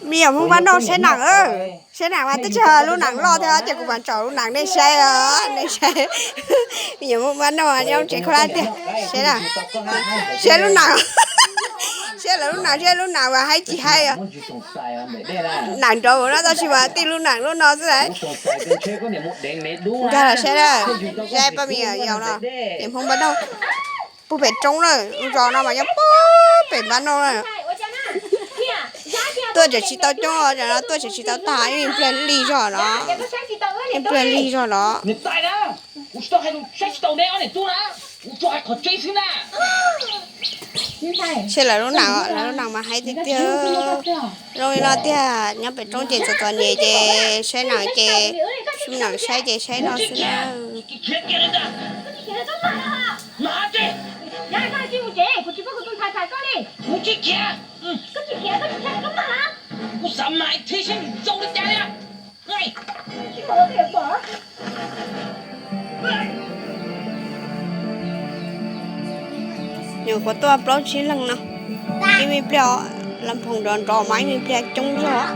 Me nyuam Hmoob Npab Noj saib nees, saib nees mas twb tsis yog lub nees loj thiab ces kuv mam tsom lub nees nej saib, nej saib. Me nyuam Hmoob Npab Noj nyob tsev khaub hlab tiag, saib, saib lub nees, saib lawv lub nees, saib lub nees mas haib tsis haib. Nees nrov no tab sis mas tij lub nees lub no xwb. Nkag los saib, saib pab me nyuam yaus no, me nyuam Hmoob Npab Noj. Pug pem roob na, lub zos no mas nyob pug pem Npab Noj na. Tuaj tseem tsis tau coob, cov no tuaj tseem tsis tau tag, ib pliag lig zog no, ib pliag lig zog no. Saib lawv lub nees, lawv lub nees mas haib tiag tiag. Zoo li no tiag, nyob pem roob ces txom txom nyem ces saib nees ces, nees saib ces saib no xwb na. Nyuam qhuav tuaj plaub tsib leeg no, ib me pliag, las phoom nrov nrov mas ib me pliag coob zog.